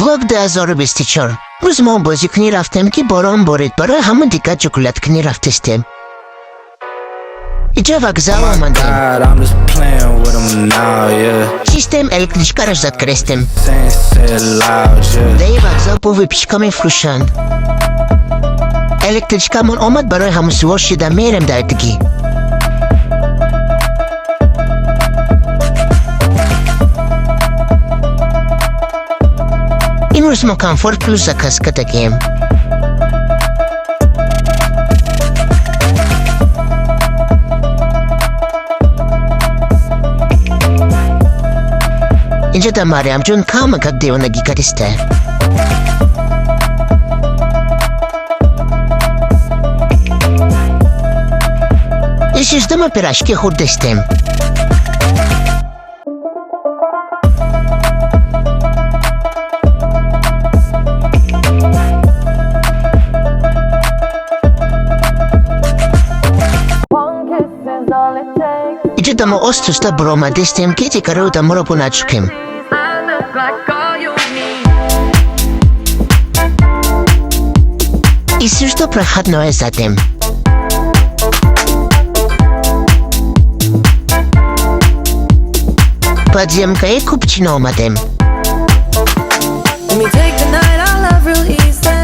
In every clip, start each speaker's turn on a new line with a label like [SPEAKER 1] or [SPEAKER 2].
[SPEAKER 1] Влог 2024. Рӯз мо бозикунӣ рафтем, ки борон борид, барои ҳамон дигар ҷокулаткунӣ рафтистем. Иҷа вокзал омадем.
[SPEAKER 2] God, I'm just playing with 'em now, yeah.
[SPEAKER 1] Систем электричкаро ждать кардестем.
[SPEAKER 2] Saying, say it loud, yeah.
[SPEAKER 1] Даи вокзал бо выпечка мефурӯшанд. Электричкамон омад, барои ҳамон сувор шида мерем дар дигӣ. Имрӯз мо комфорт плюс заказ кардагем. Инҷа дар Мариамҷон камакак девонагӣ кардиста. Ишиштама пирожки хӯрдестем.
[SPEAKER 3] One kiss is all it takes.
[SPEAKER 1] Иҷа дамо остуста буромадистем, ки дигаро даморо буначукем.
[SPEAKER 3] I look like all you need.
[SPEAKER 1] Исишто проходное задем. Подземкаи Купчино омадем.
[SPEAKER 3] Let me take the night I love real easy.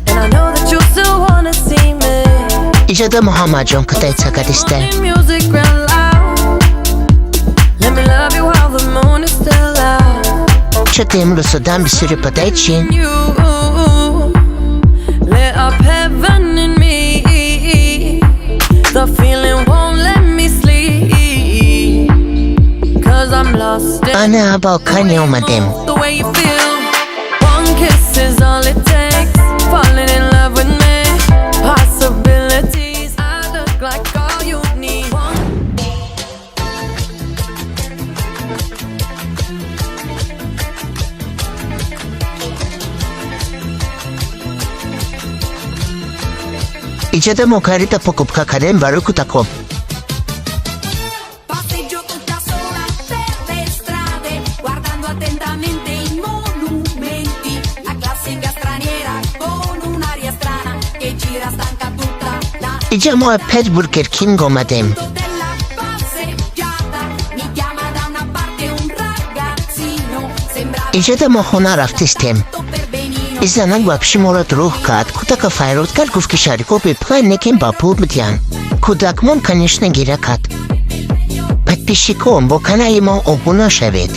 [SPEAKER 3] And I know that you still wanna see me.
[SPEAKER 1] Иҷада Муҳаммадҷон катайца кардиста.
[SPEAKER 3] Only music real loud. Let me love you while the moon is still out.
[SPEAKER 1] Чото имрӯз одам бисёри падайчи.
[SPEAKER 3] You lit up heaven in me. The feeling won't let me sleep. 'Cause I'm lost in
[SPEAKER 1] Ана балконе омадем.
[SPEAKER 3] the way you feel. One kiss is all it takes. Falling in love with me. Possibilities. I look like all you need. One
[SPEAKER 1] Иҷада мо карита покупка кардем барои кӯдакон.
[SPEAKER 4] Passeggio tutta sola per le strade, guardando attentamente i monumenti. La classica straniera con un'aria strana che gira stanca tutta la
[SPEAKER 1] Иҷа мо опять Бургер Кинг омадем.
[SPEAKER 4] Della passeggiata. Mi chiama da una parte un ragazzino, sembra
[SPEAKER 1] Иҷада мо хона рафтистем.
[SPEAKER 4] tutto per benino.
[SPEAKER 1] Изанак вообще моро дурӯғ кард. Кӯдака файрод кард, гуфт, ки шарико бепулай, некем ба пул бидиҳанд. Кӯдакмон, конечно, гиря кард. Подписчикон, бо канали мо обуна шавед.